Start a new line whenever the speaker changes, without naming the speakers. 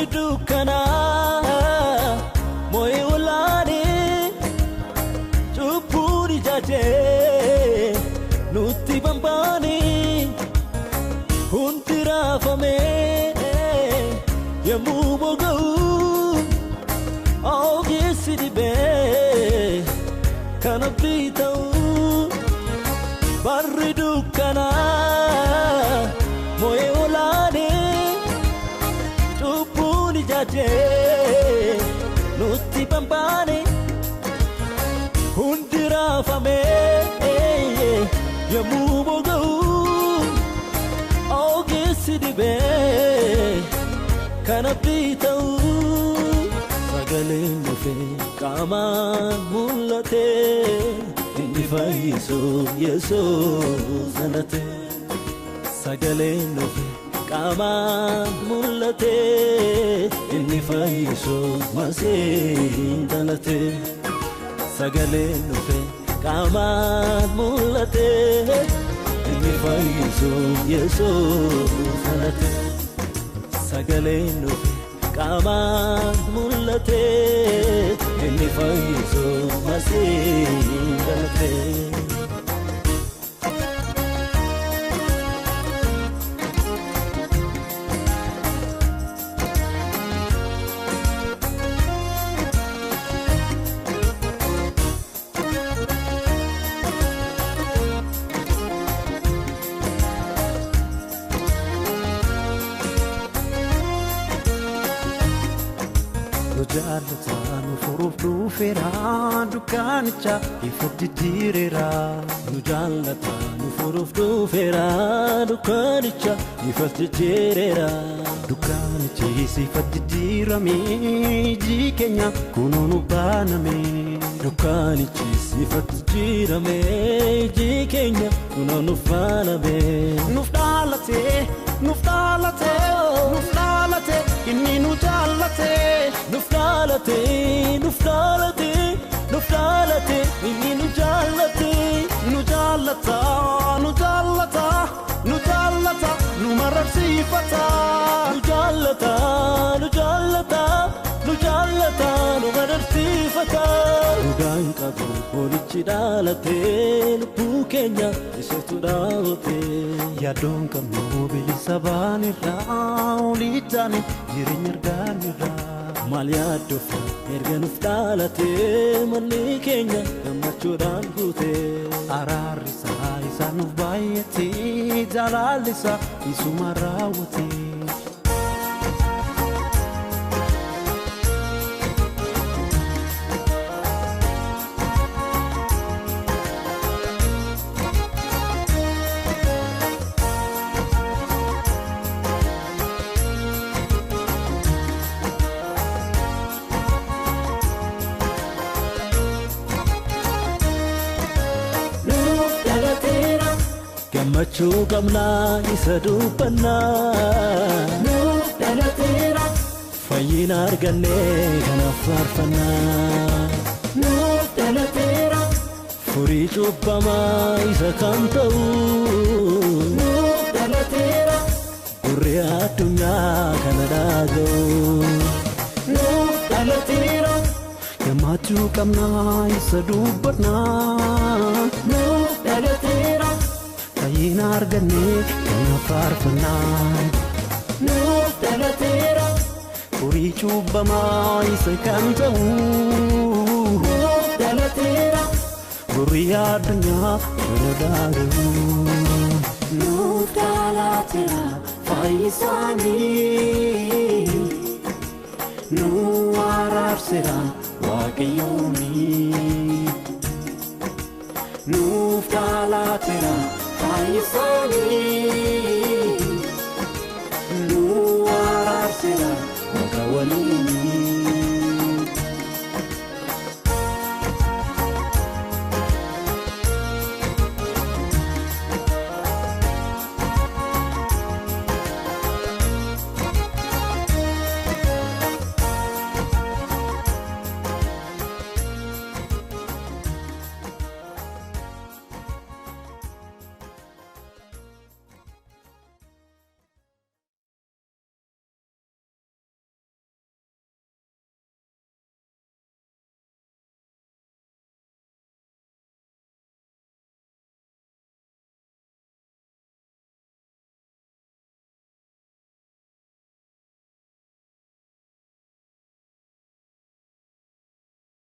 Barri dukkanaa moo'ee olaanee cubbuun ijaajee nutti bambaanee hundi raafamee yemmuu boga'u ogeessi dhibee kan abdii ta'u. Barri dukkanaa moo'ee olaanee cubbuun ijaajee nutti bambaane hundi raafamee yemmuu boga'u ogeessi dhibee kan abdii ta'u. Sagaleen dhufee qaamaan mul'atee inni fayyisu Yesuus dhalate. Sagaleen dhufee qaamaan mul'atee inni fayyisu Masiihiin dhalate. Sagaleen dhufee qaamaan mul'atee inni fayyisu Yesuus dhalate. Sagaleen dhufee qaamaan mul'atee inni fayyisu Masiihiin dhalate.
Nu jaallata nu furuuf dhufeera dukkaanicha ifa jijjiireera.
Nu jaallata nu furuuf dhufeera dukkaanicha ifa jijjiireera.
Dukkaanichi ifa jijjiirame iji keenya kunoo nu baaname.
Dukkaanichi ifa jijjiirame iji keenya kunoo nu baaname.
Nuuf dhaalate nuuf dhaalate nuuf dhaalate inni nu jaallate.
Nuuf dhaalate nuuf dhaalate nuuf dhaalate inni nu jaallate.
Nu jaallata nu jaallata nu jaallata nu mararsiifata.
Nu jaallata nu jaallata nu jaallata nu mararsiifata. Dhugaan qabu horichi dhaalate lubbuu keenya isheetu dhaabate.
Yaaddoon qabnu bilisa baanirra oliittaane jireenya argaanirra.
Maal yaaddoof erga nuuf dhaalate manni keenya gammachuudhaan guute.
Araarri isaa isaa nuuf baay'ate jaalalli isaa isuma raawwate.
Nuuf dhalateera gammachuu qabnaa isa dubbannaa. Nuuf dhalateera fayyina argannee kanaaf faarfannaa. Nuuf dhalateera furii cubbamaa isa kan ta'u. Nuuf dhalateera gurri addunyaa kana dhaga'u. Nuuf dhalateera
Gammachuu qabnaa isa dubbannaa.
Nuuf dhalateera
Fayyina argannee kanaaf faarfannaa.
Nuuf dhalateera
Furii cubbamaa isa kan ta'u.
Nuuf dhalateera
Gurri addunyaa kana dhaga'u.
Nuuf dhalateera
Fayyisaanii nu araarseera Waaqayyooni. Nuuf dhalateera fayyisaanii